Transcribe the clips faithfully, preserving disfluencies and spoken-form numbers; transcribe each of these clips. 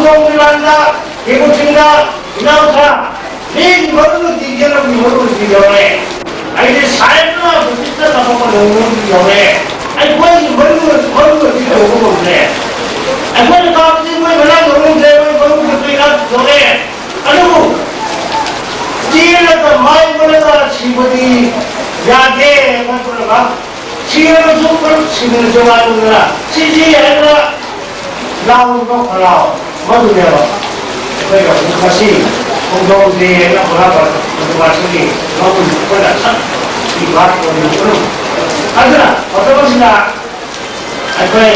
Kong Milan da, Kibuching da, Inau sa, ni ni maru ti dia na ni maru ti dia le. Ai de sai na bu ti ta ka ko lu lu ti dia le. Ai koi ni maru maru ti dia ko le. Ai koi ka ti koi na lu lu de maru ti na dia le. Anu, ti na ta mai ko na ta si bu ti ya de ma ko na ba. Sina na zuk kar sina zuk a lu na. Si si hai na. Lau na kha lau. Ma du ya ba. Koi ka bu ka si. Kung dong de na kha lau ba. Kung ba si ni. Lau na kha lau sa. Si ba ko na ko. Adra, adra sina. Ai koi,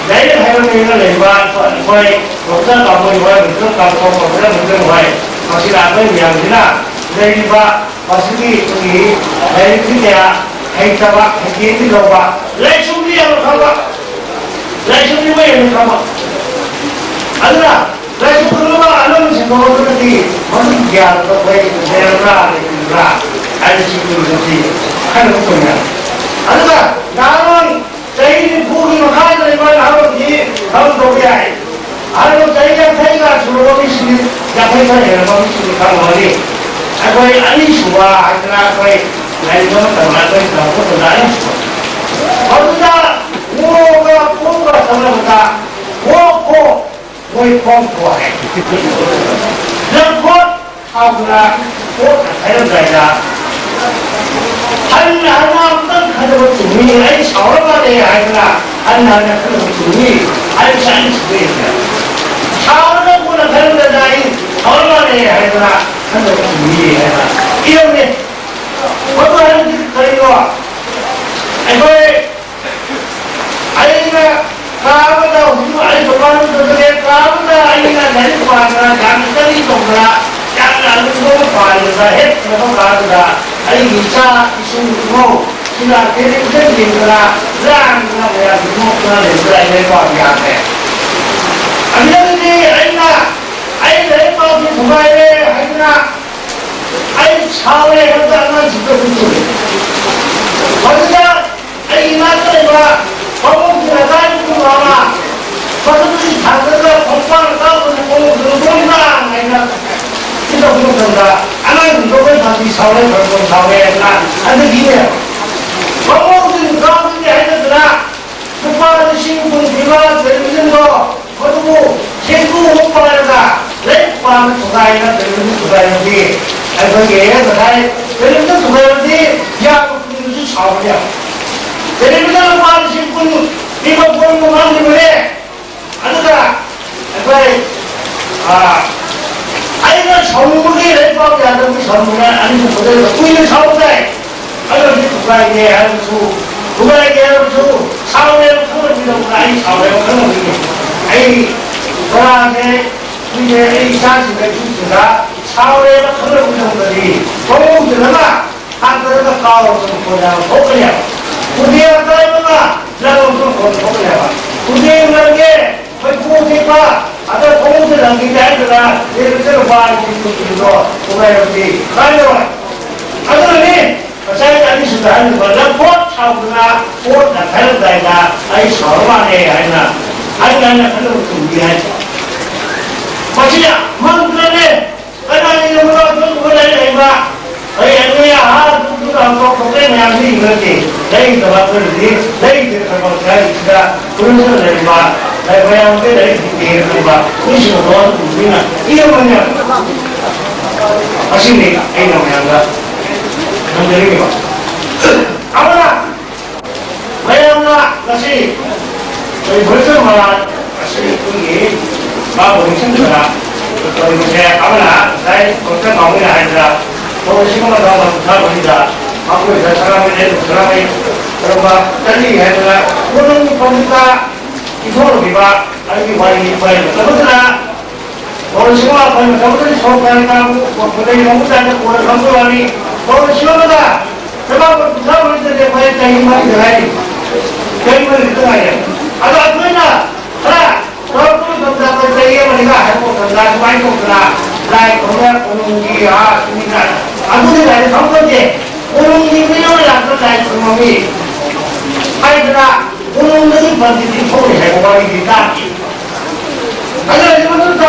dai na hai na ni na le ba. Koi, koi, koi ta ka mo koi, koi ta ka ko, koi ta mo koi. Ma si la koi yang ni na. Le ba. Pasiki tuni, hei ti kya, hei taba, hei ti ti lo ba, lai sum ni ang kham ba, lai sum ni mei ang kham ba. Aduna, lai sum ni ba, anam si ko ko ti, man kya ko ko, ne ra, ne ra, ai si ko ko ti, kan ko ko ya. Aduna, na ron, Chei ni bu ni makai na iman harou ni, harou dou yai. Harou chei ya thei na suro ni sini, ya thei na ya ni sini kan mani. Ai koi ani sua, ai kena koi, ai no ta ma koi ta ko ta ni sua. Harou na, wo ga, wo ga, sa na ta, wo ko, Koi khwan khwan e. Lam khwan, khau na, khwan na, thei lam dai na. Han na, han na, tan khan na, tu mi, ai, sau lam na, ai, na. Han na, na, khan na, tu mi, ai, san, tu mi, na. Sau na, khwan na, thei lam dai na, sau lam na, ai, na. Khan na, tu mi, ai, na. Iyo ni. Khwan khwan, han na, thei lo. Ai, koi, Ai na, kaba ta, ai ta, kaba ta, ai na, nai pa na, jang ta ni tong na, jang na lu ko pa na, het na ko ka ta, ai ni cha, isu mo, sina te ni te ni na, lang na ya mo na le, ai ne pa ya te. Ai na ni, ai na, ai ne pa ni thumai le, ai na, Ai sau le, hei ta na si ta tu tu. Hei ta, ai na ta le ba, pamuk ti na ta ni tu ma ma. Pamuk ti ta ta ta, pamuk pa na ta ta, pamuk tu tu na, ai na. Ti ta tu ta ta. Ana ni tu ko ta ti sau le, pamuk sau le na. Ana di le. Pamuk ti ta tu ni ai ta ta. Lupa ni sing pun ti ba, television ko. Khou tu, sing tu hou pa na ta, lei pa na tu kai na, television tu kai na ti. Ai khou ke, ta kai, television tu kai na ti, ya ko tu tu sau ya. Television pa na sing pun, ti ba pun ko mang ni mo le. Anu ta, ai khou, ah, ai na sau mo ni lei pa ya na, mi sau mo na, ani tu ko de, kui na sau de. Anu ni tu kai ni, anu tu, tu kai ni, anu tu, sau le, khou ni tu kai, sau le, khou ni. Ai, para ne, Kuye ei sa si kai tu si da, sau le la khang na kum na di. Kong ti na ma, han ta na kau tu ko na ko ka ya. Kuye kai ma ma, la lo tu ko ko ka ya. Kuye na ye, kai ku ti pa, ata kong ti na ki dai na, ye tu ba ni tu tu do, ko ka ya ti. Kai lo. Ata ni, Pasai ta ni sw ta ni ba la pot thau na, pot na thai dai na, ai sa ma ne ai na. Ai na na kan tu di ai. Pasai ya, mang na ne. Kana ni na ma tu ko dai ai ba. Ai ai ni ya ha tu tu na ko ko ke na ni na ti. Dai ta ba ko ni, dai ta ba ko sai ta. Kung sa le ba, dai ba yang te dai ti ti le ba, ni si ko tu ni na. Iya ma nya. Asi ni, ai na ma yang ga. Nang dai ni ba. Ama na. Ma yang na, kasi. Ai bu sa ma, kasi ku ni. Ba bu ni sa na. Ko ni se, ama na, dai ko ta ma ni na hai na. Ko si ko ma da ma ta ni da. Ma ko da sa ni, sa ni. Ko ba, ta ni hai na. Ko ni ko ni ta. Ithor bi ba, ai bi wai ni pai, ta ba na. Bor sima pai, ta ba ni so pai ta, ko ko dei mo ta ko ko kam ko ni. Bor sima da. Ta ba ko ta ba ni te pai ta ni mai de hai. Kai mai ta hai. Ada tu na. Ha. Ko ko kam ta ko ta ye ma ni ga, ko kam ta mai ko na. Lai ko na ko ni ha, ni na. Anu ni lai kam ko je. Ko ni ni ni la ko lai ko ni. Hai na. Unung na ni pan ti ti thou ni hei ko wari di ta. Ana ni ma tu ta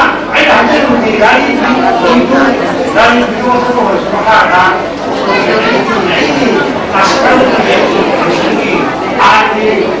ai ta hei tu ti gari ti, ti tu, gari ti tu tu tu tu ta ta, tu tu tu tu tu tu tu, asal tu tu tu tu tu tu, ai ni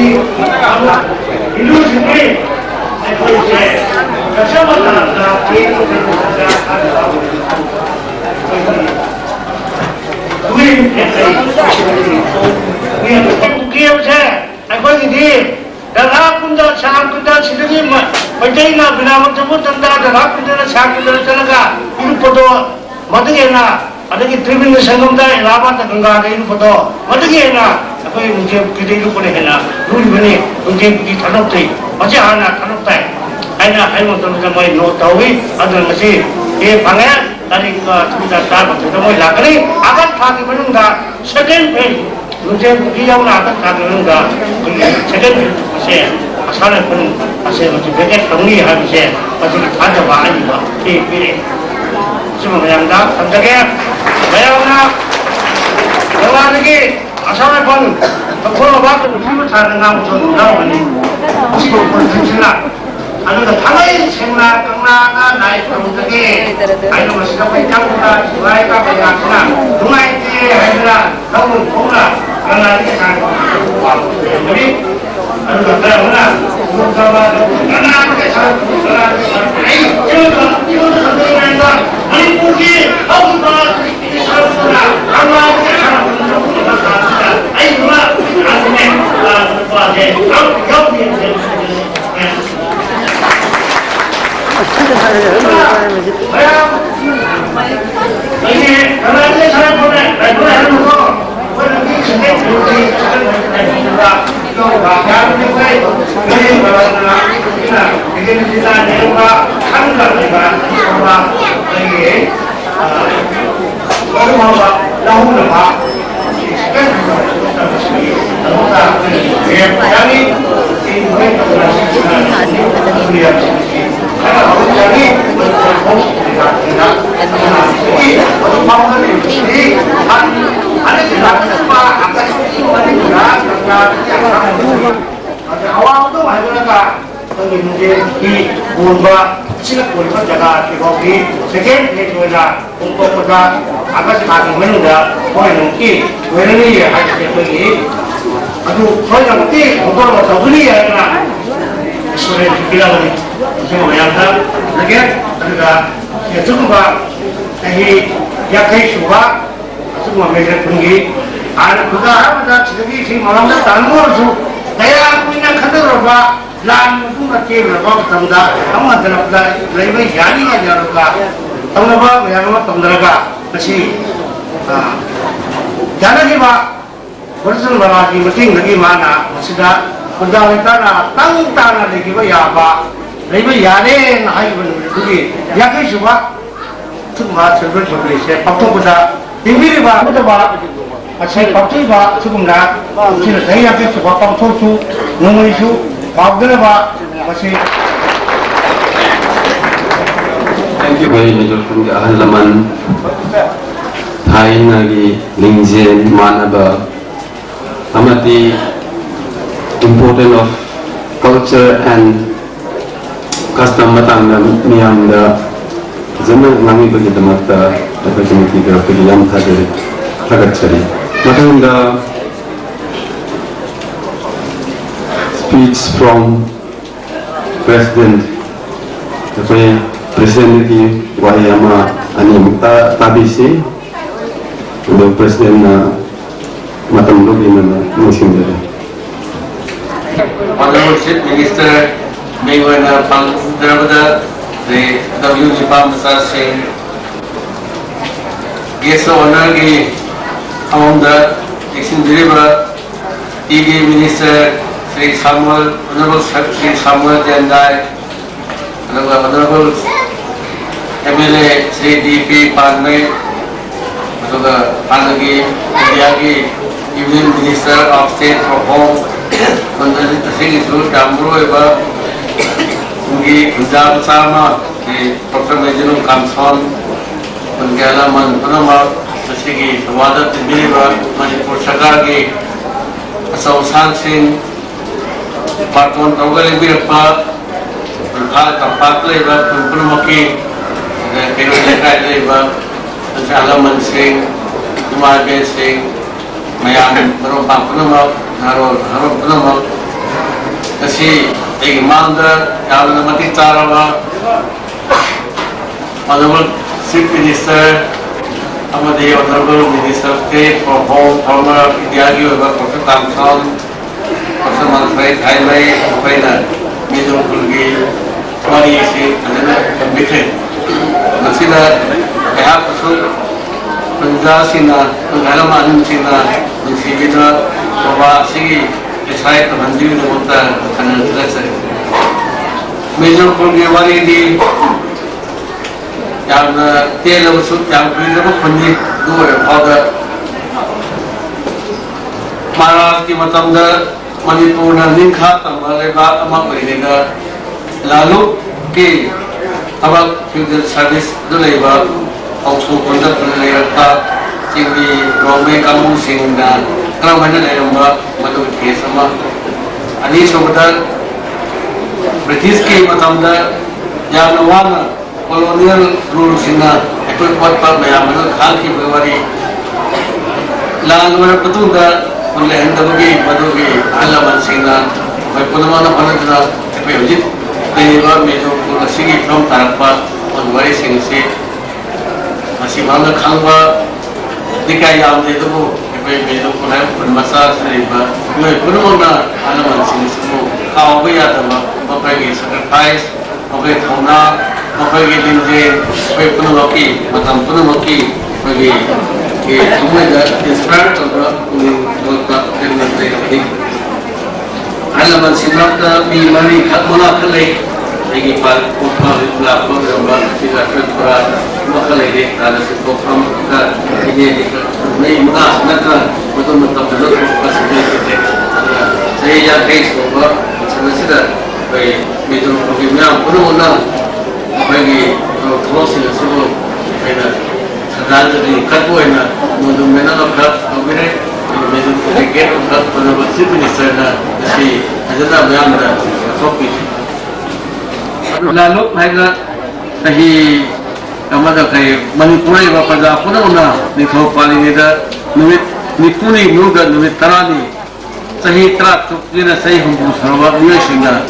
ꯏꯟꯗꯤꯌꯥꯒꯤ ꯍꯤꯟꯗꯨꯁꯤꯡꯒꯤ ꯑꯩꯈꯣꯏꯁꯦ ꯀꯁꯇꯃꯔ ꯇꯥꯔꯛꯇ ꯀꯦ ꯇꯧꯕ ꯃꯇꯝꯗ ꯀꯦ ꯍꯥꯏꯕꯁꯦ ꯑꯩꯈꯣꯏꯒꯤꯗꯤ ꯗꯔꯒꯥ ꯀꯨꯟꯗ ꯁꯥꯡ ꯀꯨꯟꯗ ꯁꯤꯗꯒꯤ ꯃ-, ꯃꯩꯇꯩꯅ ꯕꯤꯅꯥꯃ ꯆꯠꯄ ꯃꯇꯝꯗ ꯗꯔꯒꯥ ꯀꯨꯟꯗꯅ ꯁꯥꯡ ꯀꯨꯟꯗꯅ ꯆꯠꯂꯒ ꯏꯔꯨꯞꯄꯗꯣ ꯃꯗꯨꯒꯤ ꯍꯦꯟꯅ ꯑꯗꯒꯤ ꯇ꯭ꯔꯤꯕꯤꯟꯗ ꯁꯪꯒꯝꯗ ꯏꯂꯥꯍꯥꯕꯥꯗ ꯒꯪꯒꯥꯗ ꯏꯔꯨꯞꯄꯗꯣ ꯃꯗꯨꯒꯤ ꯍꯦꯟꯅ ꯑꯩꯈꯣꯏ ꯅꯣꯡꯆꯦꯞ ꯀꯤꯗ ꯏꯔꯨꯞꯄꯅ ꯍꯦꯟꯅ ꯂꯨꯔꯤꯕꯅꯤ꯫ ꯅꯣꯡꯆꯦꯞ ꯀꯤ ꯊꯥꯗꯣꯛꯇ꯭ꯔꯤ꯫ ꯃꯁꯤ ꯍꯥꯟꯅ ꯊꯥꯗꯣꯛꯇꯥꯏ ꯍꯥꯏꯅ ꯍꯥꯏꯕ ꯃꯇꯝꯗ ꯃꯣꯏ ꯅꯣꯠ ꯇꯧꯏ꯫ ꯑꯗꯨꯅ ꯃꯁꯤ ꯍꯦ ꯐꯪꯉꯦ꯫ ꯇꯥꯔꯤꯛ, ꯑ, ꯊꯨꯝꯖꯥ ꯆꯥꯕ ꯃꯇꯝꯗ ꯃꯣꯏ ꯂꯥꯛꯀꯅꯤ꯫ ꯑꯥꯒꯁ ꯊꯥꯒꯤ ꯃꯅꯨꯡꯗ second phase ꯅꯨꯡꯖꯦꯜ ꯄꯨꯈ꯭ꯔꯤ ꯌꯥꯎꯅ ꯍꯟꯗꯛ ꯊꯥꯒꯤ ꯃꯅꯨꯡꯗ ꯑꯩꯈꯣꯏꯒꯤ second phase ꯑꯁꯦ ꯑꯁꯥ ꯔꯥꯏꯐꯜ ꯑꯁꯦ ꯃꯁꯤ vacate ꯇꯧꯅꯤ ꯍꯥꯏꯕꯁꯦ ꯃꯁꯤꯒꯤ ꯊꯥꯖꯕ ꯑꯩꯅ ꯄꯤ-, ꯄꯤꯔꯦ꯫ ꯁꯤꯃ ꯃꯌꯥꯝꯗ ꯊꯝꯖꯒꯦ꯫ ꯃꯌꯥꯝꯅ ꯀꯪꯂꯥꯗꯒꯤ ꯑꯁꯥ ꯔꯥꯏꯐꯜ ꯇꯧꯊꯣꯔꯛꯂꯕ ꯅꯨꯄꯤ ꯃꯆꯥꯅ ꯉꯥꯡꯕꯁꯨ ꯑꯗꯨꯝ ꯌꯥꯎꯔꯝꯒꯅꯤ꯫ ꯃꯁꯤꯕꯨ ꯈꯨꯔꯨꯝꯁꯤꯟꯁꯤꯅ ꯑꯗꯨꯒ ꯊꯃꯩ ꯁꯦꯡꯅ ꯀꯪꯂꯥꯗ ꯂꯥꯏ ꯈꯨꯔꯨꯝꯖꯒꯦ ꯍꯥꯏꯅ ꯃꯁꯤꯗ ꯑꯩꯈꯣꯏ ꯆꯪꯕꯗ ꯁꯤꯐꯥꯏ ꯀꯥꯞꯄ ꯌꯥꯗꯨꯅ ꯅꯨꯡꯉꯥꯏꯇꯦ ꯍꯥꯏꯗꯨꯅ ꯂꯧꯅ ꯈꯣꯡꯅ ꯀꯪꯂꯥꯗꯒꯤ ꯁꯥꯟꯅ ꯈꯣꯡꯅ ꯄꯥꯝꯕꯅꯤ꯫ ꯑꯗꯨꯒ ꯀꯔꯝꯕꯅ ꯈꯨꯗꯣꯡꯆꯥꯕ ꯀꯪꯂꯥꯗꯒꯤ ꯁꯥꯟꯅ ꯈꯣꯡꯅ ꯀꯪꯂꯥꯗꯒꯤ ꯁꯥꯟꯅ ꯑꯩ ꯏꯔꯣꯏꯕ ꯏꯔꯣꯏꯕ ꯁꯟꯗꯣꯛꯅꯤꯡꯉꯥꯏꯗ ꯃꯅꯤꯄꯨꯔꯒꯤ ꯍꯧꯈꯤꯕ ꯀꯪꯂꯥꯗꯒꯤ ꯁꯥꯟꯅ ꯈꯣꯡꯅ ꯑꯩ ꯄꯨꯔꯥ ꯑꯗꯨꯅꯦ ꯅꯨꯄꯥꯁꯦ ꯌꯥꯎꯗꯦ꯫ Sina pun ko jaga ki ko ki second phase ko na pun ko ko da August thang ki manu da ko nung ki ko ni hai ki ko ni adu ko na ti ko ko na to ni ya na student ki la ni so ya ta again adu da ya tu ba hi ya kai su ba Aswk ma mei khat phung gi, ana khuda hak da chidagi si malam da tan mo su, kaya kui na khada ro ba, lan mu kum na kem na ba tam da, ama da rap da, lai mai yani ma ya ro ka, tam na ba, ya ma tam da ka, kasi, ah, jana ki ba, Horizon Baba ki meeting lagi mana, sida, khuda ni ta na, tang ta na lagi ba ya ba, lai mai yani na hai ba nu ki, ya ki su ba, Thukma celebrate bam ni se pakthuk da, tingmiri ba, mata ba, asi pakthuk ba, thukumna, sina thei ya ke su ba pakthuk su, nungui su, pau dana ba, asi. Thank you very much, Khun ke ahal laman. Thaina ki lingzin mana ba, amati important of culture and custom matang na miyang da zana ngangi bagi damak ta, apa kini ki graphic yam tha de, thagat chari. Matang da speech from President, the President ki wahei ama ani ta, tabi si, the President na matam lo di na na ningsing de. Honorable Chief Minister, mei wana pang drabada, the W G Pam Sar Singh, Guest of Honor ki among the Dixon Diriba, T D Minister Shri Samuel, Honorable Shri Samuel Jendai, Honorable M L A Shri D P Panmei, Honorable Panagi, India ki Union Minister of State for Home, Honorable Singh Isu Tambro Eba, Ungi Punjab Sama, the Professor Major Kamson, Punjala Man Punama, Sasigi Sawada Tibiriba, Manipur Sarkar ki Asau San Singh, Patron Tongale Birpa, Rukha Tampak Leba, Pun Punamaki, Kero Lekai Leba, Asala Man Singh, Kumar Ben Singh, Mayam Marom Pang Punama, Naro, Naro Punama, Kasi, Egmanda, Yamana Mati Tarava, Honorable Chief Minister, amadi Honorable Minister of State for Home, former India ki Professor Kamson, Professor Manfred Thaimei, Professor Mizo Kulgi, Mari si, and then Committee. Masina, behalf of Punja sina, Punjala Manu sina, Sibina, Baba si, Isai Kamandiu na Mukta, Kanan Tlasari. Mizo Kulgi Wari di, Yamna tei lou sw yam pui na ba khun ni du e phau da. Maharaj ki matam da Manipur na ningkha tamba lei ba ama pui ni da. Lalu ki tabak feudal service du lei ba. Hau su khun da khun lei rap ta. Sing di Rome kamu sing da. Kara mai na lei rap ba. Madu the sama. Ani su da British ki matam da. Yamna wana. Colonial rule sina, etu pat pat mayam na khal ki February. Lan wara patu da, pun le handa bagi, badu gi, ala man sina, mai pun ma na pun na, epe hujit, teni ba me jo pun sigi from tarak pa, pun wari sing si. Masi ma na khang ba, dikai yam de tu, epe me jo pun hai pun masa sri ba, mai pun ma na, ala man sing si mo, kau ba ya da ma, ma pai gi sacrifice, Makai thauna, makai ki lingzin, makai puna maki, matam puna maki, makai ki, ki, tumai da inspire tawna, ning, ning, ning, ning, ning. Ai laman sinna ta, mi mari khat mala khat lei, ai ki pal, pumpa, la, pumpa, pumpa, si la, pumpa, pumpa khat lei de, ta la si pumpa, pumpa, ai de, de, ka, mei mala sinna ta, matam, matam, matam, pumpa, si de, de, de. Sai ya, kai, pumpa, sinna, sinna, kai, Mizo khou ki meic puna na, meic ki, uh, throw sina sw, meic na, sadan sw di, kat bu na, mundum mei na lou khat, khou mei re, Mizo khou ki gate lou khat, puna ba Chief Minister na, si, azana meic na, throw pi. Laluk hei na, Tahi, amada kai Manipur ei ba paza puna na, nithou pali ni da, numit, nipu ni nu da, numit tara ni, tahi tara tuk ni na, tahi hum bu sarwa, myo sing na,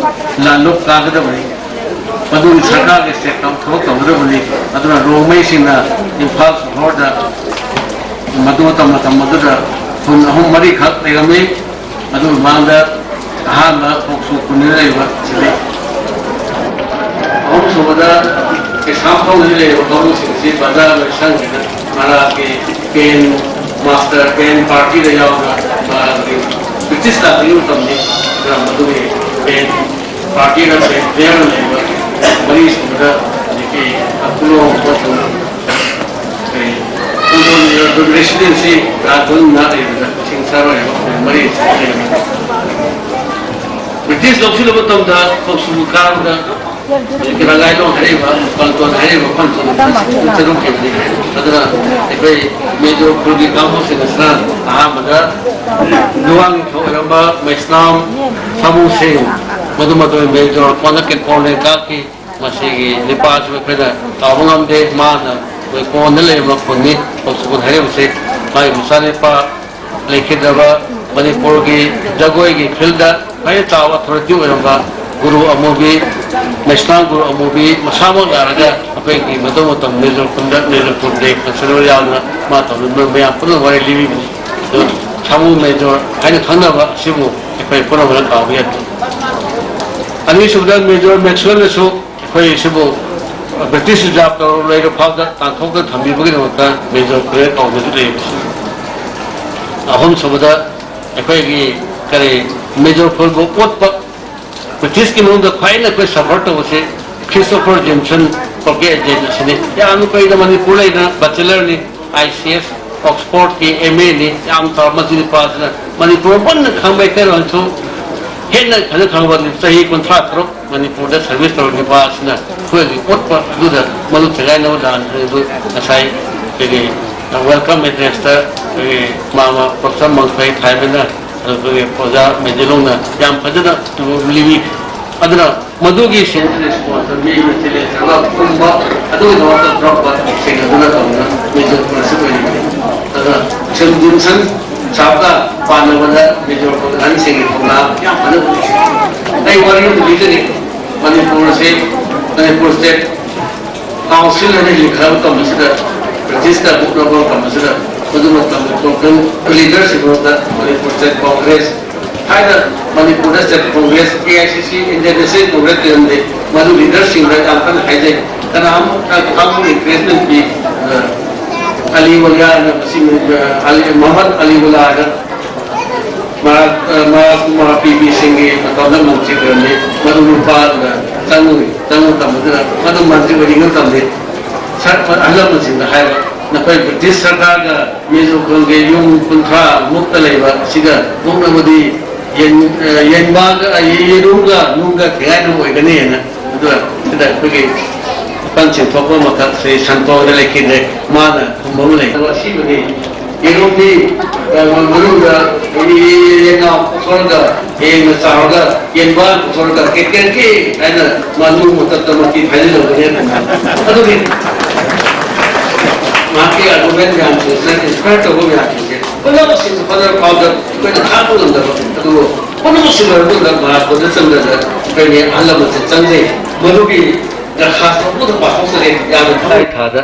la luk ka ga da bani. Padu ni sarkar ke se kam thou kam da bani. Aduna Rongmei sing na, Imphal su hor da, madu tam na tam madu da, hun ahum mari khak, tei ga mei, Adu mangda, ahanba, khoksu kunni lei ba, sini. Ahum sumada, example ni lei ba, kamu sing si, bazar lo sang ni na, mara ke, pen, master, pen, party da yau na, ba, British ta ni tam ni, gram adu ni, pen, party da pen, player lei ba, mari sumada, ni ke, akulo, ba sumada. Kumna residence si ragun na rei na sing sa rui mari sa rei. British lou si lou bam tam da, khou sum kang da, kira gai lou hei ba, pang tuan hei ba, pang tuan hei ba, sa rung kei ni. Adra, ei bai Major Khulgi Kamu sing sa, aha ma da, Duang Thou Ramba, Maisnam, Samu Sing, madu madu Major, kwana ken kwan le kaki, Masigi nipa sw phe na, tau ngam de, ma na, mei kon na le ma khun ni, khou sw kun hei se, mai masa nipa, lekhit raba, Manipur ki, Jagoi ki field da, mai tau authority wai raba, Guru Amubi, National Guru Amubi, masa mo na raga, ape ki, mato mato, Major Kunda, Major Kunde, Conservator yau na, ma tau, ma, ma, puna wai liwi mo. Samu Major, hai na khang na ba, simu, ape puna wai kau bi ya. Ani sw da Major Maxwell na sw, Khoi sibu, British reserve ta rui ka phau da, tan thok da thambi bagi na ta, Major Kure kau na tu lei. Ahum sw da, khoi ki, kare, Major Kure bu pot pa, British ki mung da khoi na khoi suffer ta se, Christopher Jameson, kau ke je na sini. Ya, anu khoi na Manipur lei na, bachelor ni, I C S, Oxford ki M A ni, yam ta ma sini pa sina, Manipur ban na khang bai kai ron su, hen na khang khang ban ni, sahi contract ro, Manipur da service tawrni pa sina, khuay ki pot pa, du da, malu chagai na dan, du, asai, kage, welcome address ta, kage, mama, Professor Mangthai Thai mena, kage, Oja Mejilong na, yam pa da, tu liwi, adra, madu ki sin response, mi, mi, chile, changla, kumba, adu, na, ta, drop, ba, sin, aduna, tawna, mi, tu, pa, si, pa, ni, adra, sim, dim, san, Chapka, pan na wada, Major Colonel Singh Thongla, anu, ai wari tu bi tani, Manipur se, Manipur State Council na ni likha kam sida, register book na kam sida, kudu ma kam program leadership na Manipur State Congress, hai na Manipur State Congress, A I C C, Indian National Congress ti de, madu leadership na kam kan hai de, kana am, kam encouragement bi, eh, Ali Walia na, si, eh, Ali, Muhammad Ali Walia na, Maharaj, eh, Maharaj Kumar P B Singh ki, na kam na mangsi ko ni, madu pa na, chang, chang tam na, madu mangsi ko ni tam ni. Sar, pa, alam mangsi na hai ba, na pai British sarkar ka, Mizo khang ke yung kunthra muk ta lei ba, sida, muk na madi, yen, eh, yen ba ka, eh, yen nung ka, nung ka, khe ai nung oi ka ni na. Adua, sida, kage, pan sin thok ma khat se, san thok da lei kit de, ma na, thum bam lei. Adua, si ba ni, Europe ni, eh, ma, maru da, ni, ye, ye, ye, na, khor da, ye, na, sa, da, yen ba, khor da, ke, ke, ke, ai na, ma, nu, ma, tat, tat, ma, ki, phai, lo, ne, na. Adua ni, ma, ki, argument, yan, se, se, inspire, to, yan, se. Kola, si, kola, pa, da, kola, kha, kola, da, adua, Kola, si, kola, da, ma, kola, chang, da, da, kola, ni, ala, ma, se, chang, de. Maru ki, da, kha, sa, kola, pa, sa, de, yan, da, sai, tha, da.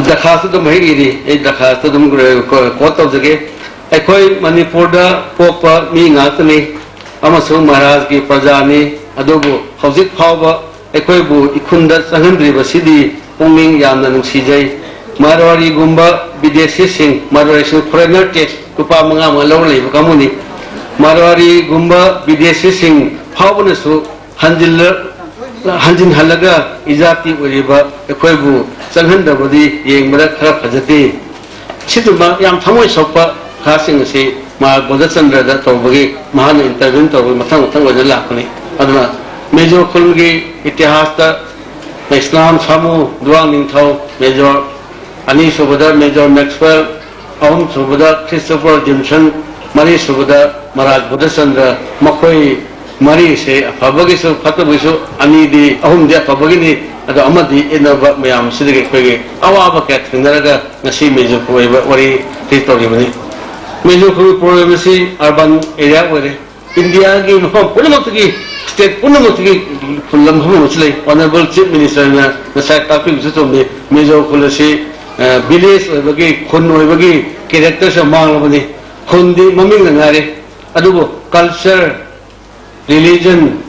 Dakha sw dum hei ri, ei dakha sw dum gre ko, ko tau zage. Eikhoi Manipur da pokpa mi ngak tani, amasung Maharaj ki praja ni, adubu hauzik phauba, eikhoi bu ikhun da changhandriba sidi, pungning yamna nungsijai. Marwari gumba Bidesi sing, Marwari sing foreigner tax, kupa manga manga lou leiba kamuni. Marwari gumba Bidesi sing, phauba na su, Hanjin la, hanjin halaga ijati uriba, eikhoi bu, changhan da badi, yeng mara khara phajati. Situ ma, yam thamoi sokpa, kha sing si, ma, Goda Chandra da, tau bagi, mahana interview tau bagi, mathang mathang wada lakuni. Aduna, Major Khulgi, itihas da, Islam Samu, Duang Ningthau, Major, Ani subada Major Maxwell, ahum subada Christopher Jimson, mari subada Maharaj Buddha Chandra, makhoi Mari se aphaba ki sw, phattabui sw, ani di, ahum di aphaba ki ni, adu ama di, inaba mayam sidagi, akhoi gi, awaba kat thingna raga, ngasi Mizo khou ba, wari, ti tori bani. Mizo khou problem si, urban area wari. India ki mafam puna mak tiki, state puna mak tiki, khun lam hum mak silei, Honorable Chief Minister na, na sai tapi su tum ni, Mizo khou la si, eh, village oi bagi, khun oi bagi, character sa mang la bani, khun di maming na ngari, adugu culture, religion,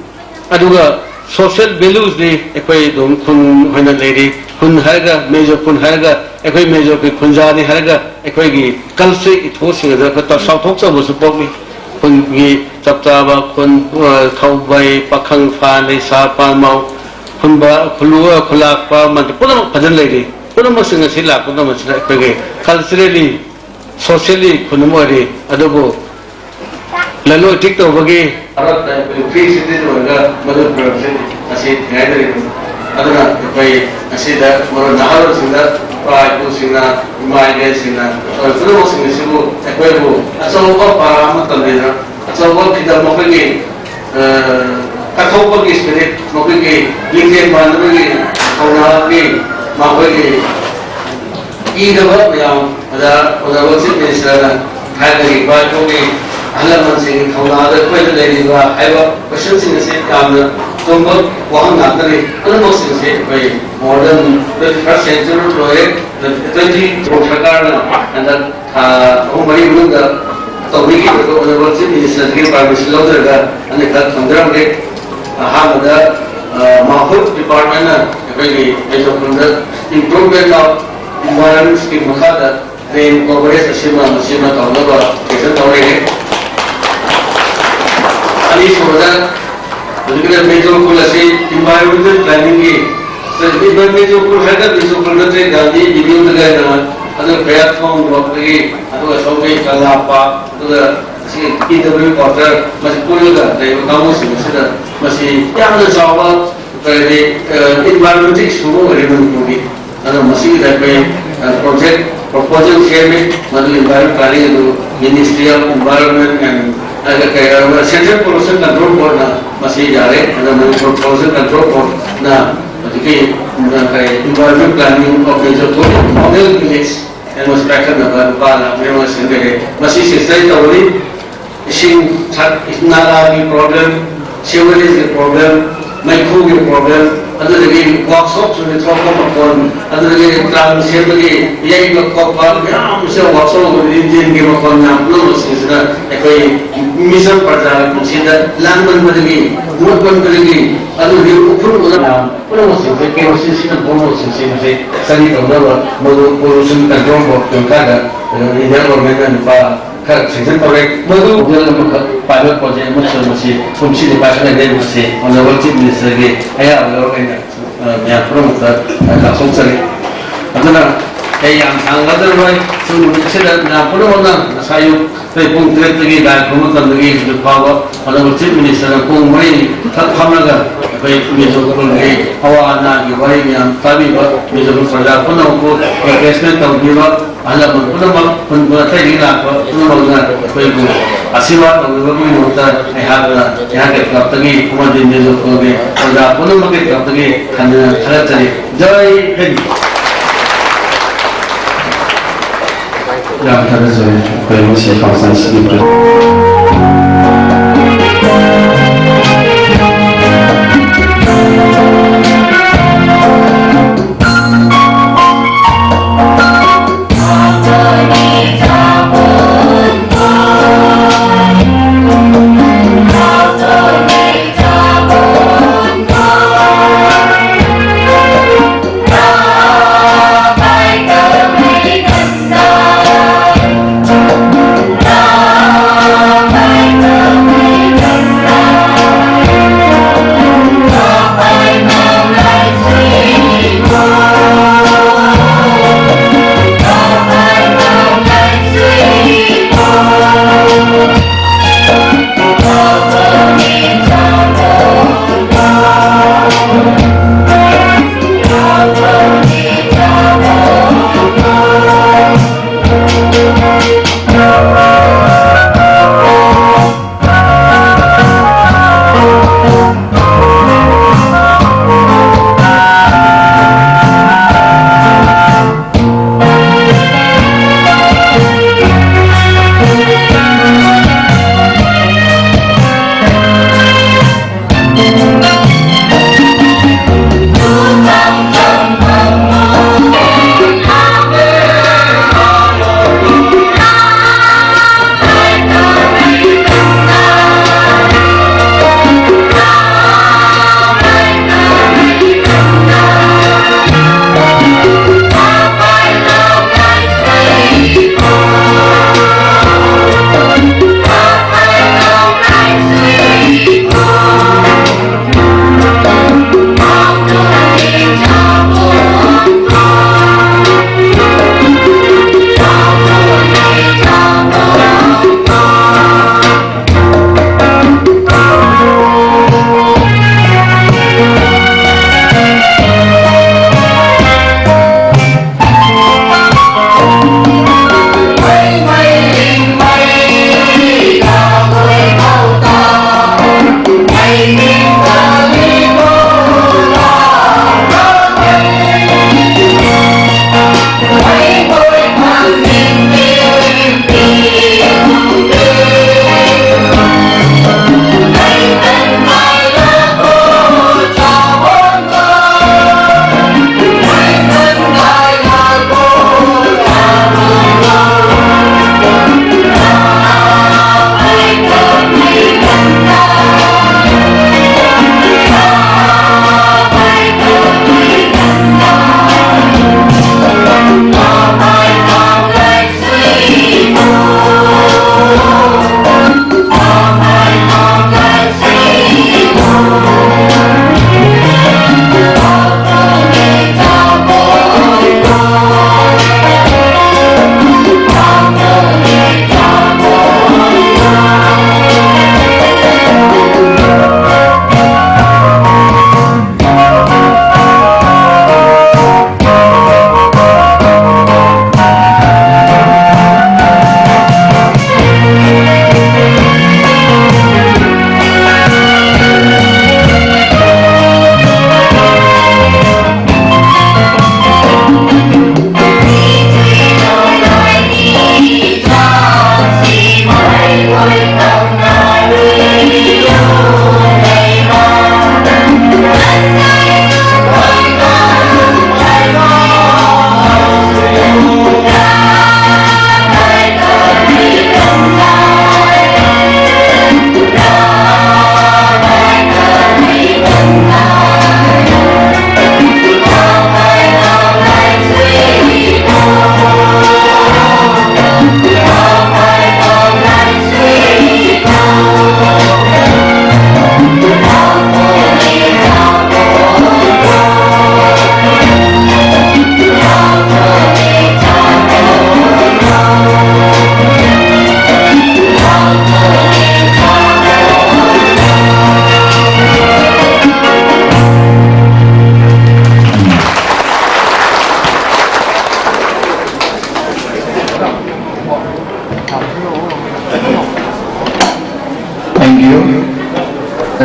aduga social values ni akhoi dum khun hoina leiri, khun haiga, Mizo khun haiga, akhoi Mizo ki khun jani haiga, akhoi gi culture itho sing da, kata sau thok sa bu su pok ni, khun gi chap cha ba, khun, uh, khou bai, pakhang pha, nei sa pa mau, khun ba, khulu, uh, khulak pa, man, puna mak phajan leiri, puna mak sing si la, puna mak sing akhoi gi culturally, socially, khun mo ri, adugu, Lalo tik to bagi. Arat ta pui free city to ga madu program si asi ngai de. Aduna pai asi da maro nahal sing da, pai pu sing na, mai ge sing na, oi pu lo sing si bu, akhoi bu, achau ba pa ma tam de na, achau ba kida ma pai ni, eh, kathau ba ki spirit, ma pai ki, lingte ma na pai ni, kauna ki, ma pai ni, Idaba mayam, ada, ada Honorable Chief Minister na, hai na ri bai ko ni, hala man sing thouna da koi da lei ni ba, hai ba, question sing se kam na, tum ba, wahang na ta ni, ano mo sing se, bai, more than twenty-first century lo e, twenty, sarkar na, and that, ah, home mari mun da, to ni ki, Honorable Chief Minister ki permission lo da, ani ka thang da re, ah, ha da, ah, Mahut department na, bai ni, bai so kun da, improvement of environment scheme makha da, rain coverage asima, asima tawna ba, kisa tau re. Ani so da, ani kena Mizo khou la si environmental planning ki, so environmental khou hai da Mizo khou na te Gandhi video na gai na, adu kaya thong ba ki, adu ka thong ki ka la pa, adu ka si P W quarter, masi pui da, te ka mo si si da, masi ya na sa ba, te, eh, environment issue mo ri mun ko ni. Ano masi da pe, uh, project proposal share me, madu environment planning do Ministry of Environment and, uh, ka, uh, Central Pollution Control Board na masi ja re, ano Manipur Pollution Control Board na, madu ki, uh, ka environment planning of the model village, and was pattern na ba, ba la, me was in the, masi si sai tawri, Ising, nala ki problem, sewerage ki problem, meikhu ki problem, adu dagi workshop sw ni thok khou makon, adu dagi tram sem dagi, yei ka kok pa, mayam se workshop ko din din ki makon na, lo lo sing sina, akhoi mission parja ki kum sina, lang man pa dagi, mut man pa dagi, adu dagi uphun ko na, lo lo sing se, K O C C na, lo lo sing sina se, sani tong na lo, madu pollution control board tong ka da, Indian government na pa, Khat section correct. Madu jal na maka pilot project ma chun masi, kum si ni pa sa na den masi, Honorable Chief Minister ki, aya lo kena, uh, mya pro maka, uh, ka song sari. Aduna, kaya yang sang la dan bai, sung ni sida na pro na, na sayu, kaya pung trip tagi, dai pung tan tagi, du pa ba, Honorable Chief Minister na pung mai, thak kham na ga, kaya Mizo pung ni, hawa na gi bai, mya, tabi ba, Mizo pung sa la, pung na ko, replacement tau bi ba, Alam puna mak, pun puna thei ni na, puna mak na, koi bu. Asiwa, koi bu, koi bu ta, ai ha na, ai ha ke kap tagi, kuma din din lo koi bu. Oja puna mak ke kap tagi, khan na, khan na chari. Jai Hind. Ram thara jai, koi bu si khang san si.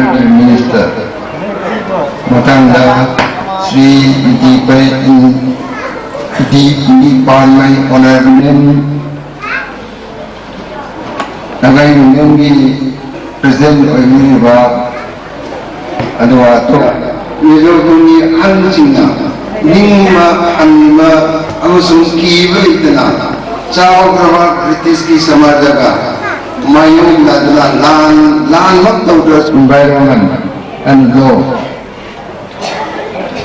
Minister, ꯃꯊꯪꯗ Shri Dipei, Dipei Panmei, Honorable Member, Naga Union ꯒꯤ President ꯑꯣꯏꯕꯤꯔꯤꯕ, ꯑꯗꯨꯒ ꯑꯇꯣꯞꯄ ꯃꯤꯖꯣꯔ ꯈꯨꯟꯒꯤ ꯑꯍꯜꯁꯤꯡꯅ ꯅꯤꯡꯕ, ꯍꯟꯕ ꯑꯃꯁꯨꯡ ꯀꯤꯕ ꯂꯩꯇꯅ ꯆꯥꯎꯈ꯭ꯔꯕ ꯕ꯭ꯔꯤꯇꯤꯁꯀꯤ ꯁꯃꯥꯖꯒ ꯃꯥꯌꯣꯛꯅꯗꯨꯅ ꯂꯥꯟ, ꯂꯥꯟꯃꯛ ꯇꯧꯗ꯭ꯔ environment and law꯫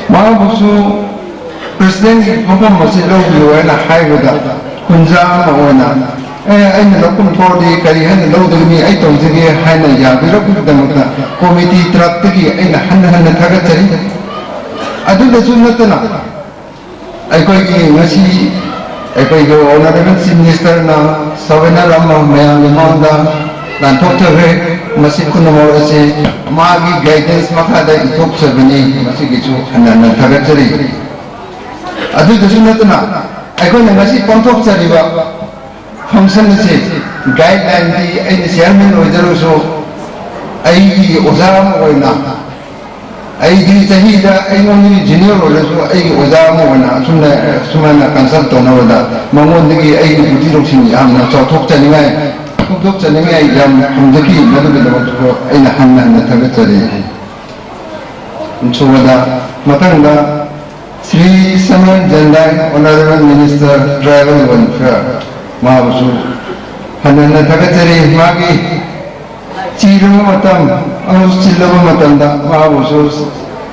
ꯃꯥꯕꯨꯁꯨ Presidentꯀꯤ ꯐꯝꯐꯝ ꯑꯁꯤ ꯂꯧꯕꯤꯌꯨ ꯍꯥꯏꯅ ꯍꯥꯏꯕꯗ, ꯈꯨꯟꯖꯥ ꯑꯃ ꯑꯣꯏꯅ, "ꯑꯦ, ꯑꯩꯅ ꯂꯧꯐꯝ ꯊꯣꯛꯂꯗꯤ ꯀꯔꯤ ꯍꯥꯏꯅ ꯂꯧꯗꯒꯅꯤ? ꯑꯩ ꯇꯧꯖꯒꯦ" ꯍꯥꯏꯅ ꯌꯥꯕꯤꯔꯛꯄꯒꯤꯗꯃꯛꯇ committee ꯇꯔꯞꯇꯒꯤ ꯑꯩꯅ ꯍꯟꯅ ꯍꯟꯅ ꯊꯥꯒꯠꯆꯔꯤ꯫ ꯑꯗꯨꯗꯁꯨ ꯅꯠꯇꯅ, ꯑꯩꯈꯣꯏꯒꯤ ꯉꯁꯤ ꯑꯩꯈꯣꯏꯒꯤ Honorable Chief Ministerꯅ souvenir ꯑꯃ ꯃꯌꯥꯝꯒꯤ ꯃꯥꯡꯗ ꯂꯥꯟꯊꯣꯛꯆꯈ꯭ꯔꯦ꯫ ꯃꯁꯤ ꯄꯨꯝꯅꯃꯛ ꯑꯁꯤ ꯃꯥꯒꯤ guidance ꯃꯈꯥꯗ ꯏꯊꯣꯛꯆꯕꯅꯤ꯫ ꯃꯁꯤꯒꯤꯁꯨ ꯍꯟꯅ ꯍꯟꯅ ꯊꯥꯒꯠꯆꯔꯤ꯫ ꯑꯗꯨꯗꯁꯨ ꯅꯠꯇꯅ ꯑꯩꯈꯣꯏꯅ ꯉꯁꯤ ꯄꯥꯡꯊꯣꯛꯆꯔꯤꯕ function ꯑꯁꯤ guidelineꯗꯤ ꯑꯩꯅ chairman ꯑꯣꯏꯖꯔꯁꯨ, ꯑꯩꯒꯤ ꯑꯣꯖꯥ ꯑꯃ ꯑꯣꯏꯅ, ꯑꯩꯗꯤ ꯆꯍꯤꯗ ꯑꯩꯉꯣꯟꯗꯒꯤ junior ꯑꯣꯏꯔꯁꯨ ꯑꯩꯒꯤ ꯑꯣꯖꯥ ꯑꯃ ꯑꯣꯏꯅ ꯑꯁꯨꯝꯅ, ꯑꯁꯨꯃꯥꯏꯅ consult ꯇꯧꯅꯕꯗ ꯃꯉꯣꯟꯗꯒꯤ ꯑꯩꯒꯤ ꯄꯨꯟꯁꯤ ꯂꯧꯁꯤꯡ ꯌꯥꯝꯅ ꯆꯥꯎꯊꯣꯛꯆꯅꯤꯡꯉꯥꯏ, ꯐꯣꯡꯗꯣꯛꯆꯅꯤꯡꯉꯥꯏ ꯌꯥꯝ ꯐꯪꯖꯈꯤ꯫ ꯃꯗꯨꯒꯤꯗꯃꯛꯇꯁꯨ ꯑꯩꯅ ꯍꯟꯅ ꯍꯟꯅ ꯊꯥꯒꯠꯆꯔꯤ꯫ ꯑꯁꯨꯝꯅ ꯃꯊꯪꯗ Shri Samuel Jandai, Honorable Minister Tribal Welfare, ꯃꯥꯕꯨꯁꯨ ꯍꯟꯅ ꯍꯟꯅ ꯊꯥꯒꯠꯆꯔꯤ꯫ ꯃꯥꯒꯤ ꯆꯤꯔꯕ ꯃꯇꯝ ꯑꯃꯁꯨꯡ ꯆꯤꯜꯂꯕ ꯃꯇꯝꯗ ꯃꯥꯕꯨꯁꯨ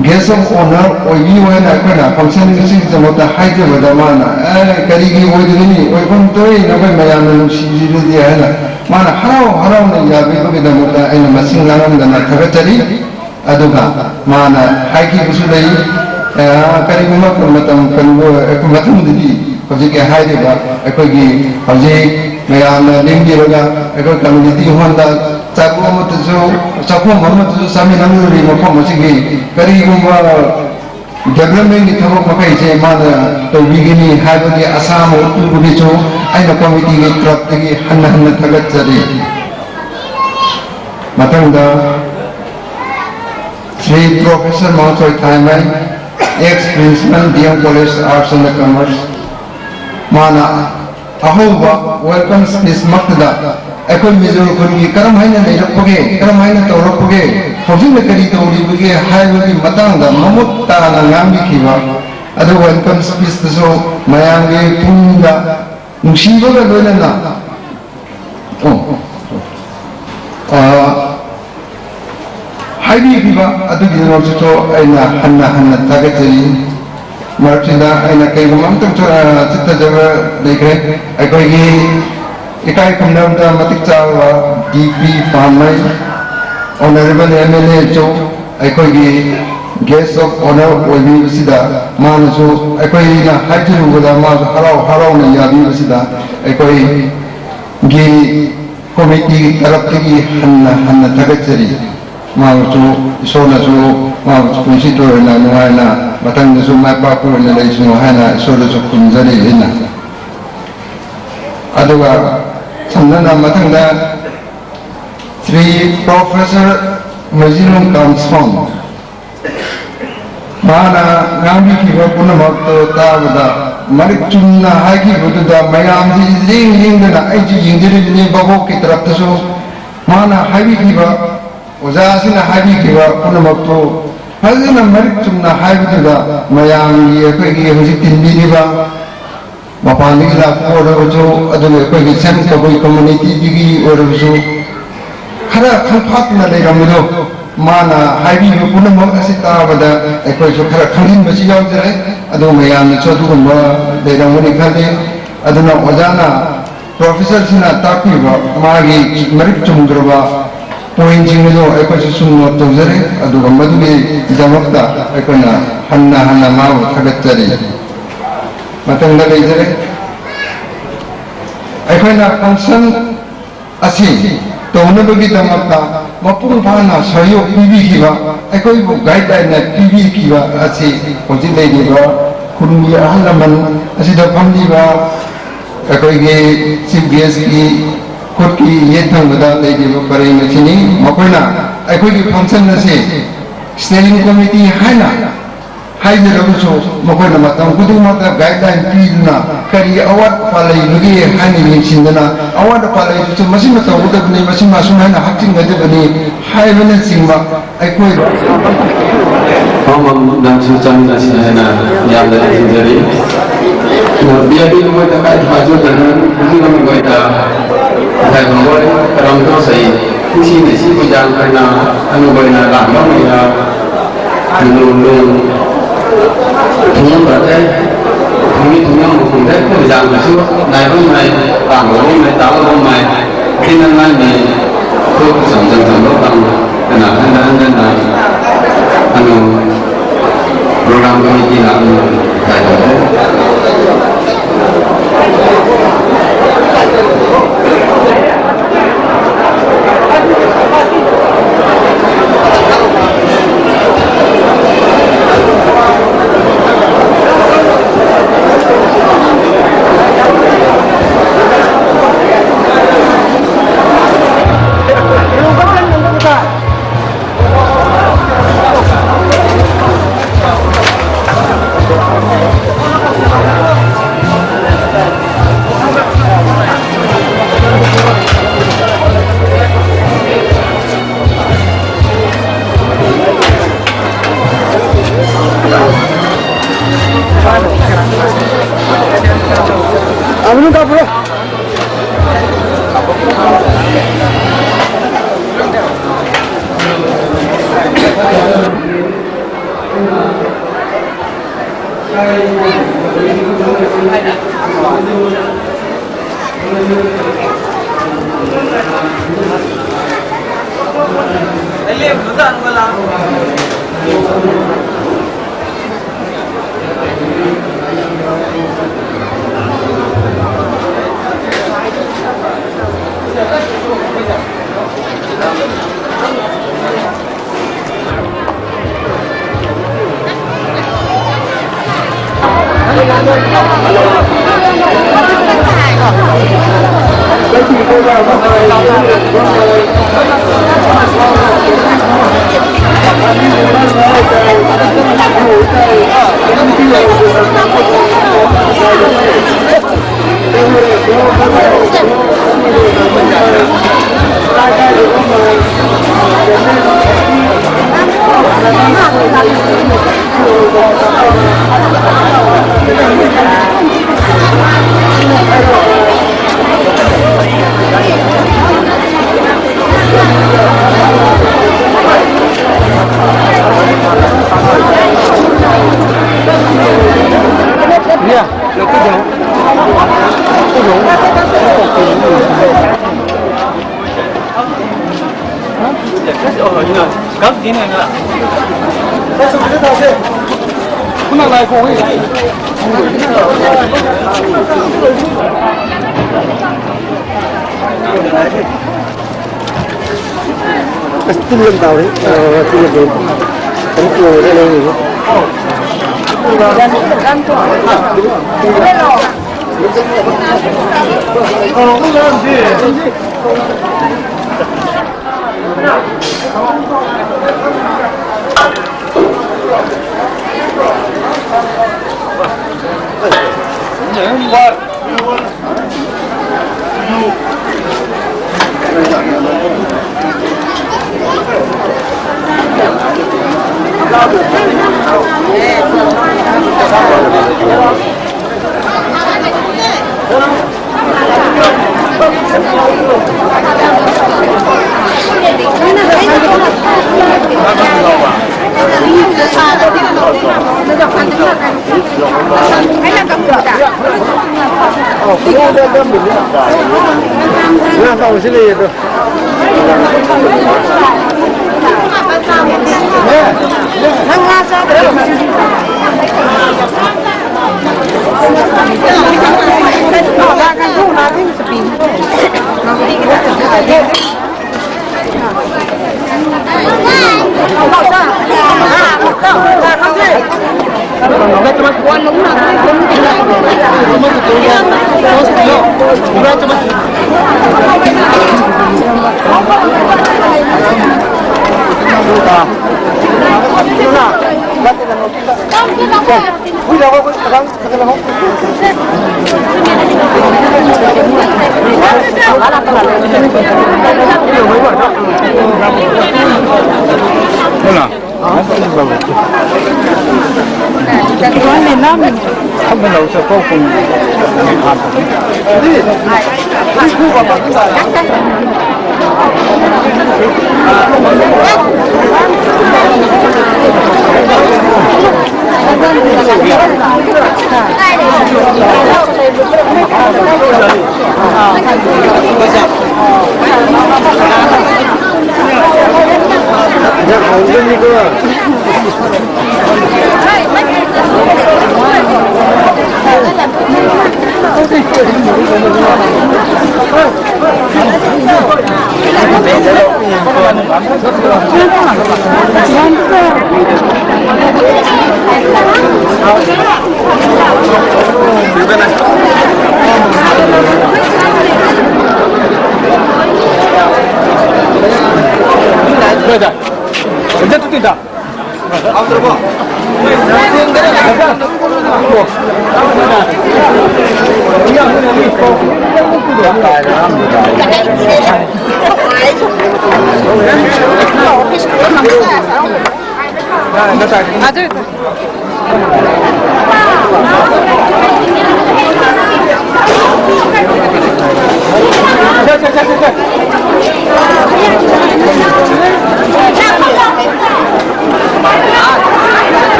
guest of honour ꯑꯣꯏꯕꯤꯌꯨ ꯍꯥꯏꯅ ꯑꯩꯈꯣꯏꯅ function ꯑꯁꯤꯒꯤꯗꯃꯛꯇ ꯍꯥꯏꯖꯕꯗ ꯃꯥꯅ, "ꯑꯦ, ꯀꯔꯤꯒꯤ ꯑꯣꯏꯗꯒꯅꯤ? ꯑꯣꯏꯐꯝ ꯊꯣꯛꯏ, ꯅꯈꯣꯏ ꯃꯌꯥꯝꯅ ꯅꯨꯡꯁꯤꯕꯤꯔꯗꯤ" ꯍꯥꯏꯅ ꯃꯥꯅ ꯍꯔꯥꯎ ꯍꯔꯥꯎꯅ ꯌꯥꯕꯤꯕꯒꯤꯗꯃꯛꯇ ꯑꯩꯅ ꯃꯁꯤꯡ ꯂꯥꯡꯂꯝꯗꯅ ꯊꯥꯒꯠꯆꯔꯤ꯫ ꯑꯗꯨꯒ ꯃꯥꯅ ꯍꯥꯏꯈꯤꯕꯁꯨ ꯂꯩ, ꯑ, ꯀꯔꯤꯒꯨꯝꯕ ꯃꯇꯝ, ꯀꯔꯤꯒꯨꯝꯕ ꯃꯇꯨꯡꯗꯗꯤ ꯍꯧꯖꯤꯛꯀꯤ ꯍꯥꯏꯔꯤꯕ ꯑꯩꯈꯣꯏꯒꯤ ꯍꯧꯖꯤꯛ ꯃꯌꯥꯝꯅ ꯂꯦꯡꯕꯤꯔꯒ ꯑꯩꯈꯣꯏ community hallꯗ ꯆꯥꯛꯈꯨꯝ ꯑꯃꯠꯇꯁꯨ, ꯆꯥꯛꯈꯨꯝ ꯑꯃꯠꯇꯁꯨ ꯆꯥꯃꯤꯟꯅꯔꯤꯕ ꯃꯐꯝ ꯑꯁꯤꯒꯤ ꯀꯔꯤꯒꯨꯝꯕ developmentꯀꯤ ꯊꯕꯛ ꯃꯈꯩꯁꯦ ꯃꯥꯅ ꯇꯧꯕꯤꯒꯅꯤ ꯍꯥꯏꯕꯒꯤ ꯑꯁꯥ ꯑꯃ ꯎꯠꯄꯤꯕꯒꯤꯁꯨ ꯑꯩꯅ committeeꯒꯤ ꯇꯔꯞꯇꯒꯤ ꯍꯟꯅ ꯍꯟꯅ ꯊꯥꯒꯠꯆꯔꯤ꯫ ꯃꯊꯪꯗ Shri Professor Mangchoi Thaimei, ex-principal D M College Arts and Commerce, ꯃꯥꯅ ꯑꯍꯧꯕ welcome speech ꯃꯛꯇꯗ ꯑꯩꯈꯣꯏ ꯃꯤꯖꯣꯔ ꯈꯨꯟꯒꯤ ꯀꯔꯝ ꯍꯥꯏꯅ ꯂꯩꯔꯛꯄꯒꯦ, ꯀꯔꯝ ꯍꯥꯏꯅ ꯇꯧꯔꯛꯄꯒꯦ, ꯍꯧꯖꯤꯛꯅ ꯀꯔꯤ ꯇꯧꯔꯤꯕꯒꯦ ꯍꯥꯏꯕꯒꯤ ꯃꯇꯥꯡꯗ ꯃꯃꯨꯠ ꯇꯥꯅ ꯉꯥꯡꯕꯤꯈꯤꯕ꯫ ꯑꯗꯨ welcome speechꯇꯁꯨ ꯃꯌꯥꯝꯒꯤ ꯄꯨꯛꯅꯤꯡꯗ ꯅꯨꯡꯁꯤꯕꯒ ꯂꯣꯏꯅꯅ, ꯑꯣ, ꯑ, ꯍꯥꯏꯕꯤꯈꯤꯕ ꯑꯗꯨꯒꯤꯗꯃꯛꯇꯁꯨ ꯑꯩꯅ ꯍꯟꯅ ꯍꯟꯅ ꯊꯥꯒꯠꯆꯔꯤ꯫ ꯃꯔꯛꯁꯤꯗ ꯑꯩꯅ ꯀꯩꯒꯨꯝꯕ ꯑꯝꯇꯪ ꯆ-, ꯑ, ꯆꯤꯠꯊꯖꯕ ꯂꯩꯈ꯭ꯔꯦ꯫ ꯑꯩꯈꯣꯏꯒꯤ ꯏꯀꯥꯏ ꯈꯨꯝꯅꯕꯗ ꯃꯇꯤꯛ ꯆꯥꯕ D P Panmei, Honorable M L A ꯆꯧ, ꯑꯩꯈꯣꯏꯒꯤ guest of honour ꯑꯣꯏꯕꯤꯕꯁꯤꯗ ꯃꯥꯅꯁꯨ ꯑꯩꯈꯣꯏꯅ ꯍꯥꯏꯖꯔꯨꯕꯗ ꯃꯥꯁꯨ ꯍꯔꯥꯎ ꯍꯔꯥꯎꯅ ꯌꯥꯕꯤꯕꯁꯤꯗ ꯑꯩꯈꯣꯏꯒꯤ committee ꯇꯔꯞꯇꯒꯤ ꯍꯟꯅ ꯍꯟꯅ ꯊꯥꯒꯠꯆꯔꯤ꯫ ꯃꯥꯕꯨꯁꯨ, ꯏꯁꯣꯔꯅꯁꯨ ꯃꯥꯕꯨꯁꯨ ꯄꯨꯟꯁꯤ ꯇꯣꯏꯅ ꯅꯨꯡꯉꯥꯏꯅ ꯃꯊꯪꯗꯁꯨ ꯃꯥꯏ ꯄꯥꯛꯄ ꯑꯣꯏꯅ ꯂꯩꯁꯅꯨ ꯍꯥꯏꯅ ꯏꯁꯣꯔꯗꯁꯨ ꯈꯨꯔꯨꯝꯖꯔꯤ ꯑꯩꯅ꯫ ꯑꯗꯨꯒ ꯁꯝꯅꯅ ꯃꯊꯪꯗ Shri Professor ꯃꯩꯖꯤꯂꯣꯡ ꯀꯥꯝꯁꯣꯟ, ꯃꯥꯅ ꯉꯥꯡꯕꯤꯈꯤꯕ ꯄꯨꯝꯅꯃꯛꯇꯨ ꯇꯥꯕꯗ ꯃꯔꯤꯛ ꯆꯨꯝꯅ ꯍꯥꯏꯈꯤꯕꯗꯨꯗ ꯃꯌꯥꯝꯁꯤ ꯌꯦꯡ ꯌꯦꯡꯗꯅ ꯑꯩꯁꯨ ꯌꯦꯡꯖꯔꯤꯕꯅꯤ꯫ ꯚꯥꯕꯣꯛꯀꯤ ꯇꯔꯞꯇꯁꯨ ꯃꯥꯅ ꯍꯥꯏꯕꯤꯈꯤꯕ, ꯑꯣꯖꯥ ꯑꯁꯤꯅ ꯍꯥꯏꯕꯤꯈꯤꯕ ꯄꯨꯝꯅꯃꯛꯇꯨ ꯐꯖꯅ ꯃꯔꯤꯛ ꯆꯨꯝꯅ ꯍꯥꯏꯕꯗꯨꯗ ꯃꯌꯥꯝꯒꯤ ꯑꯩꯈꯣꯏꯒꯤ ꯍꯧꯖꯤꯛ ꯇꯤꯟꯕꯤꯔꯤꯕ ꯃꯄꯥꯟꯗꯒꯤ ꯂꯥꯛꯄ ꯑꯣꯏꯔꯕꯁꯨ, ꯑꯗꯨꯒ ꯑꯩꯈꯣꯏꯒꯤ ꯁꯦꯝ ꯀꯕꯨꯏ communityꯗꯒꯤ ꯑꯣꯏꯔꯕꯁꯨ, ꯈꯔ ꯈꯪꯐꯥꯠꯇꯅ ꯂꯩꯔꯝꯕꯗꯣ, ꯃꯥꯅ ꯍꯥꯏꯕꯤꯕ ꯄꯨꯝꯅꯃꯛ ꯑꯁꯤ ꯇꯥꯕꯗ ꯑꯩꯈꯣꯏꯁꯨ ꯈꯔ ꯈꯪꯖꯤꯟꯕꯁꯨ ꯌꯥꯎꯖꯔꯦ꯫ ꯑꯗꯨ ꯃꯌꯥꯝꯅꯁꯨ ꯑꯗꯨꯒꯨꯝꯕ ꯂꯩꯔꯝꯒꯅꯤ ꯈꯜꯂꯤ꯫ ꯑꯗꯨꯅ ꯑꯣꯖꯥꯅ, professorꯁꯤꯅ ꯇꯥꯛꯄꯤꯕ ꯃꯥꯒꯤ ꯃꯔꯤꯛ ꯆꯨꯝꯗ꯭ꯔꯕ pointꯁꯤꯡ ꯑꯗꯨ ꯑꯩꯈꯣꯏꯁꯨ ꯁꯨꯝ note ꯇꯧꯖꯔꯦ꯫ ꯑꯗꯨꯒ ꯃꯗꯨꯒꯤꯗꯃꯛꯇ ꯑꯩꯈꯣꯏꯅ ꯍꯟꯅ ꯍꯟꯅ ꯃꯥꯕꯨ ꯊꯥꯒꯠꯆꯔꯤ꯫ ꯃꯊꯪꯗ ꯂꯩꯖꯔꯦ꯫ ꯑꯩꯈꯣꯏꯅ function ꯑꯁꯤ ꯇꯧꯅꯕꯒꯤꯗꯃꯛꯇ ꯃꯄꯨꯡ ꯐꯥꯅ ꯁꯍꯌꯣꯒ ꯄꯤꯕꯤꯈꯤꯕ, ꯑꯩꯈꯣꯏꯕꯨ guideline ꯄꯤꯕꯤꯈꯤꯕ ꯑꯁꯤ ꯍꯧꯖꯤꯛ ꯂꯩꯔꯤꯕ ꯈꯨꯟꯒꯤ ꯑꯍꯜ ꯂꯃꯟ ꯑꯁꯤꯗ ꯐꯝꯂꯤꯕ ꯑꯩꯈꯣꯏꯒꯤ chief guestꯀꯤ ꯈꯨꯠꯀꯤ ꯌꯦꯠ ꯊꯪꯕꯗ ꯂꯩꯔꯤꯕ ꯄꯔꯦꯡ ꯑꯁꯤꯅꯤ꯫ ꯃꯈꯣꯏꯅ ꯑꯩꯈꯣꯏꯒꯤ function ꯑꯁꯤ steering committee ꯍꯥꯏꯅ ꯍꯥꯏꯖꯔꯕꯁꯨ, ꯃꯈꯣꯏꯅ ꯃꯇꯝ ꯈꯨꯗꯤꯡꯃꯛꯇ guideline ꯄꯤꯗꯨꯅ ꯀꯔꯤ ꯑꯋꯥꯠ ꯑꯄꯥ ꯂꯩꯕꯒꯦ ꯍꯥꯏꯅ ꯌꯦꯡꯁꯤꯟꯗꯨꯅ, ꯑꯋꯥꯠ ꯑꯄꯥ ꯂꯩꯕꯁꯨ ꯃꯁꯤꯃ ꯇꯧꯒꯗꯕꯅꯤ, ꯃꯁꯤꯃ ꯑꯁꯨꯝ ꯍꯥꯏꯅ ꯍꯥꯞꯆꯤꯟꯒꯗꯕꯅꯤ ꯍꯥꯏꯕꯅꯆꯤꯡꯕ ꯑꯩꯈꯣꯏ ꯐꯝꯐꯝ ꯅꯪꯁꯨ ꯆꯪꯅꯁꯤ ꯍꯥꯏꯅ ꯌꯥꯝꯅ ꯊꯤꯟꯖꯔꯤ꯫ ꯕꯤ ꯑꯥꯏ ꯄꯤ ꯃꯈꯣꯏꯗ ꯀꯥꯏ ꯊꯥꯖꯗꯅ ꯍꯧꯖꯤꯛ ꯑꯃꯈꯣꯏꯗ ꯊꯥꯏꯕ ꯃꯈꯣꯏ ꯀꯔꯝ ꯇꯧꯁꯩ ꯁꯤꯅ ꯁꯤꯕꯨ ꯌꯥꯝ ꯐꯅ ꯑꯃꯈꯣꯏꯅ ꯂꯥꯛꯄ ꯃꯌꯥꯝ ꯂꯨ ꯂꯨ ꯊꯨꯡꯉꯝꯕ ꯇꯦ, ꯊꯨꯡꯃꯤ ꯊꯨꯡꯉꯝꯕ ꯈꯨꯝꯗꯦ, ꯈꯨꯝꯖꯥꯡꯗꯁꯨ ꯅꯥꯏꯕ ꯅꯥꯏ, ꯇꯥꯡꯕ ꯂꯣꯝꯃꯦ, ꯇꯥꯕ ꯂꯣꯝꯃꯦ, ꯊꯤꯅ ꯉꯥꯏꯅꯤ, ꯊꯣꯛꯄ ꯆꯝ ꯆꯝ ꯆꯝꯕ ꯇꯥꯡꯕ, ꯀꯅꯥ ꯍꯟꯗ ꯍꯟꯗꯅ, ꯑꯅꯨ, program committee ꯅ ꯑꯅꯨ, ꯇꯥꯏ ꯇꯥꯏ꯫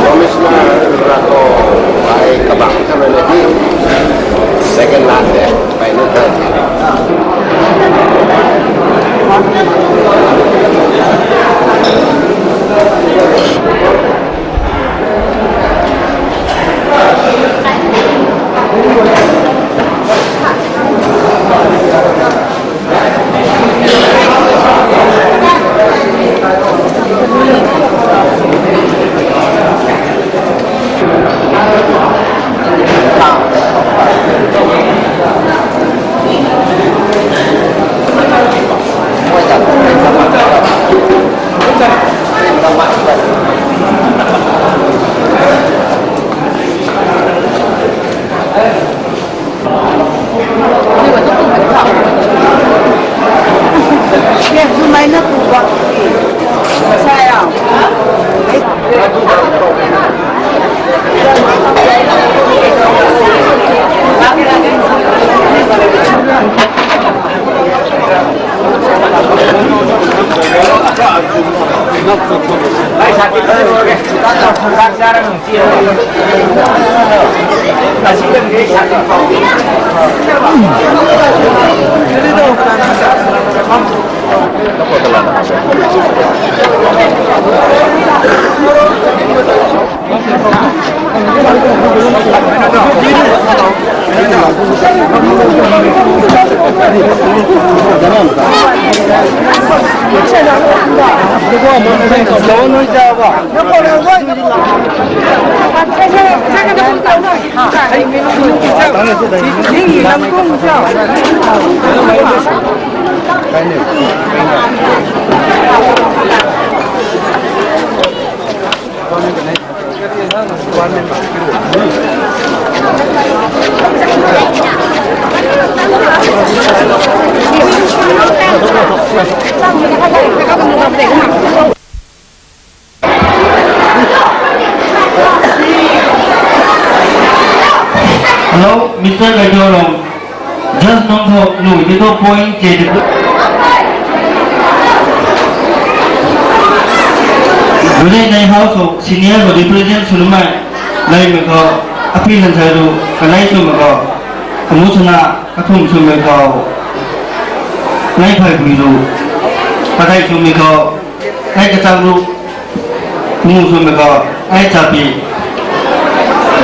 Promise na rato ai kabang kha na di. Second last de, pai na third. Hello, Mister Gaidorong. Just nung tho, nui tei tho point che tei tho. Gune nei hau so senior khou represent sw numei, leimei khou, api lan thai ru, kanei swmei khou, amu swna, kathum swmei khou, nei phai bui ru, kadai swmei khou, nei kachak ru, Mu swmei khou, ai chapi.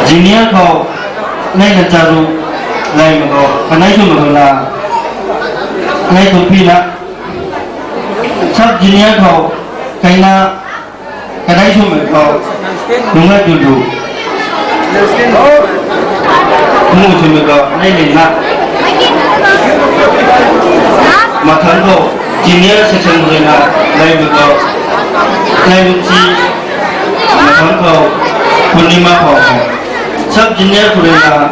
Junior khou, nai na charu, laimei khou, kanei swmei khou na, nai tupi na. Sub junior khou, kaina, kanei swmei khou, nungai dulu. Mu swmei khou, nai lin na. Mathan khou, junior section rui na, laimei khou, laimei chi, Mathan khou, Purnima khou, sub junior khou rui na,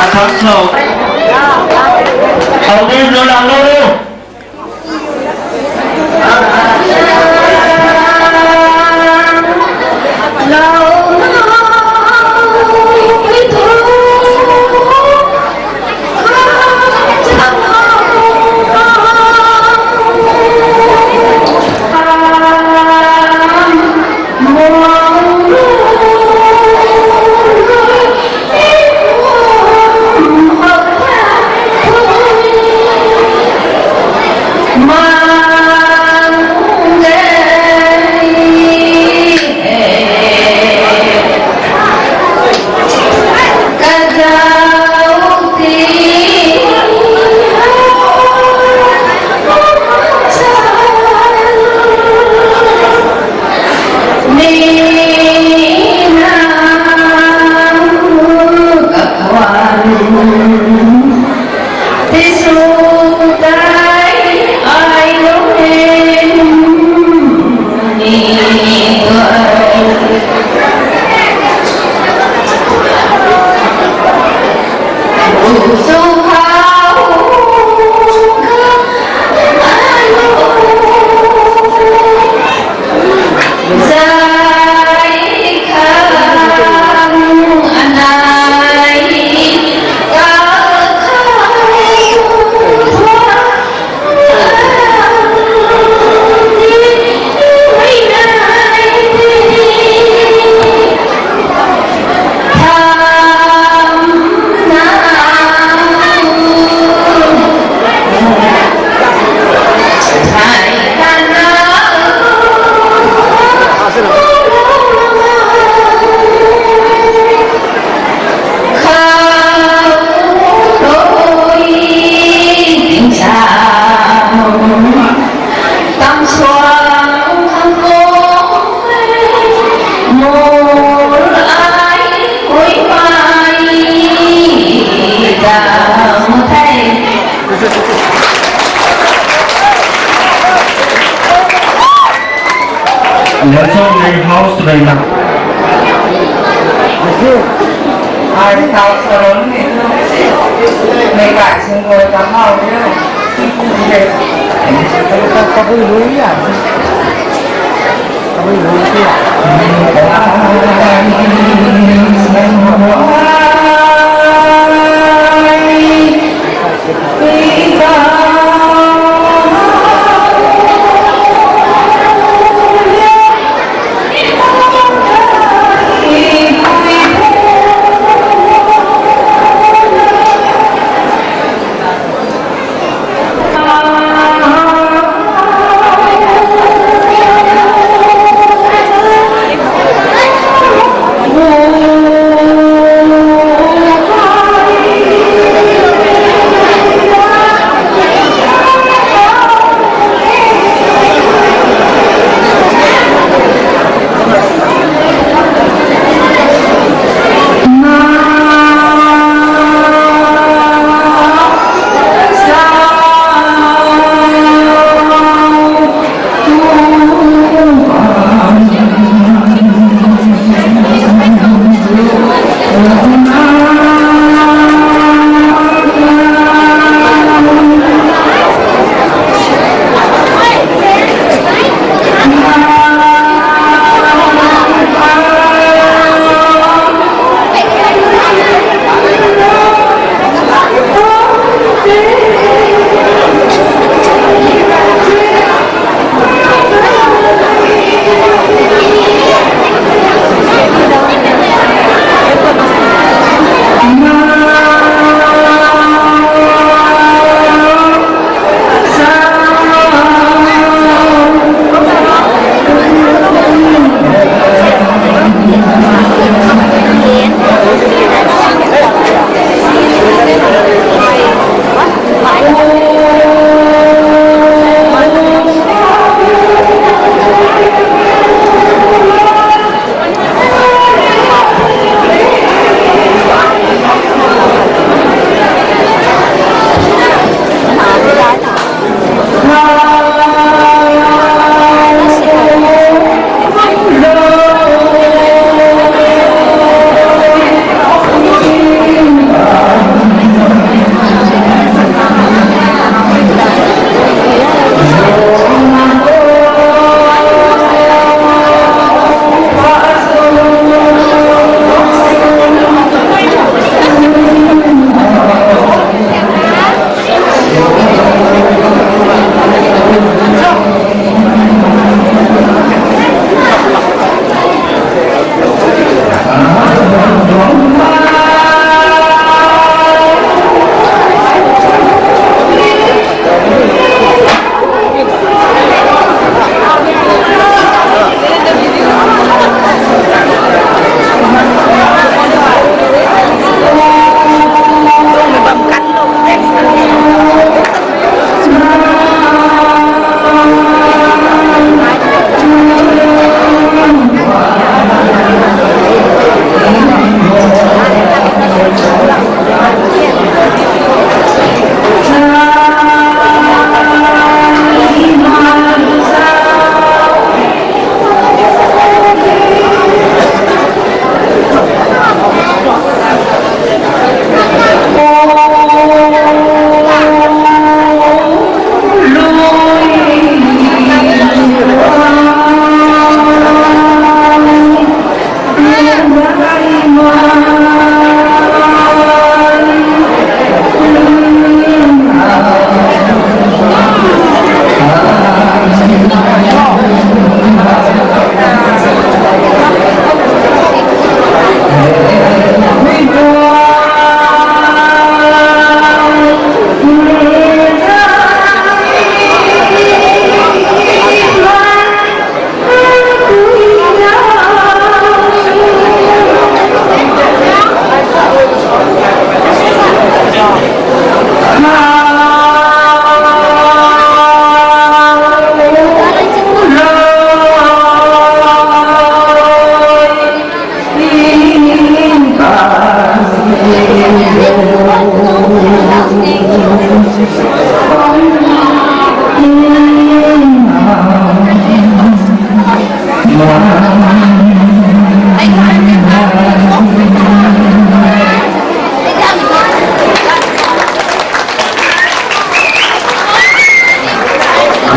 Akhang sou. Au ni lo lang lo. Let's all make house right now. Ai tau salon ni. Mei kai sing goi tam mau ni. Kabui lui ya. Kabui lui ya.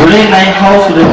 Rui nai hau sw de.